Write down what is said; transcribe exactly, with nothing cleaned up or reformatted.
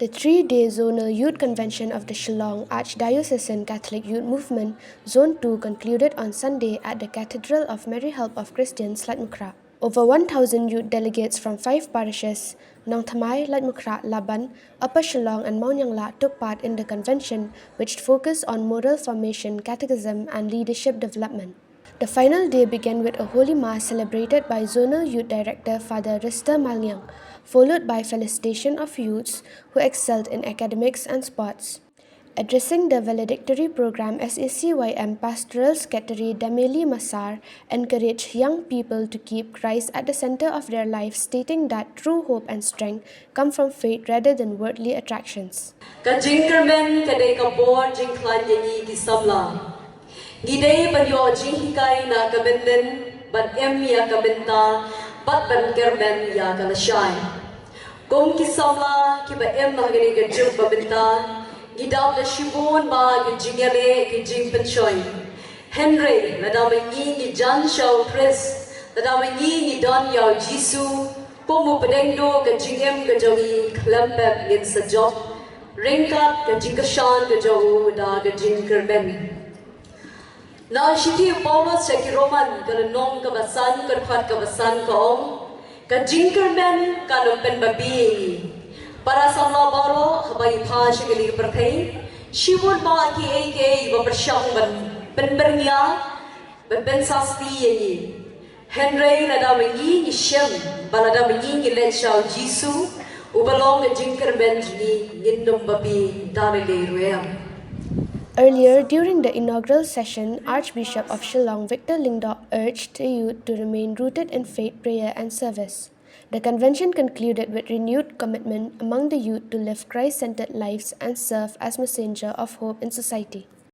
The three-day Zonal Youth Convention of the Shillong Archdiocesan Catholic Youth Movement, Zone two, concluded on Sunday at the Cathedral of Mary Help of Christians, Laitumkhrah. Over one thousand youth delegates from five parishes, Nongthymmai, Laitumkhrah, Laban, Upper Shillong, and Mawniangla, took part in the convention, which focused on moral formation, catechism, and leadership development. The final day began with a Holy Mass celebrated by Zonal Youth Director Father Rister Malngiang, followed by felicitation of youths who excelled in academics and sports. Addressing the valedictory program, S A C Y M Pastoral Secretary Dameli Masar encouraged young people to keep Christ at the center of their lives, stating that true hope and strength come from faith rather than worldly attractions. Ka jingkyrmen ka dei ka bor jingkhlaiñ ïa ngi ki samla. Ngi dei ban ïoh jinghikai na ka bynnin, ban im ïa ka bynta, bad ban kyrmen ïa ka lashai. Kum ki samla kiba im ha kane ka juk ba mynta, ngi dap da shibun bah ki jingïaleh, ki jingpynshoi. Hynrei lada ma ngi ngi jan sha U Khrist, lada ma ngi ngi don ïa U Jisu kum u pdeng duh ka jingim ka jong ngi, khlem pep ngin sa jop ryngkat ka jingkyrshan ka jong u da ka jingkyrmen. Na ka shithi u Paulus sha ki Roman, ka lynnong kaba san, ka dkhot kaba san, ka ong: Ka jingkyrmen kan ym pynbabe ïa ngi. Para samla baroh, haba ngi phai sha kane ka pyrthei, shibun bah kiei kiei ba pyrshang ban pynbyrngia, ban pynsasti ïa ngi. Hynrei lada ma ngi ngi shem, bad lada ma ngi ngi leit sha U Jisu, uba long ka jingkyrmen jong ngi, ngin ym babe da lei lei ruh em. Earlier, during the inaugural session, Archbishop of Shillong Victor Lyngdoh urged the youth to remain rooted in faith, prayer, and service. The convention concluded with renewed commitment among the youth to live Christ-centered lives and serve as messenger of hope in society.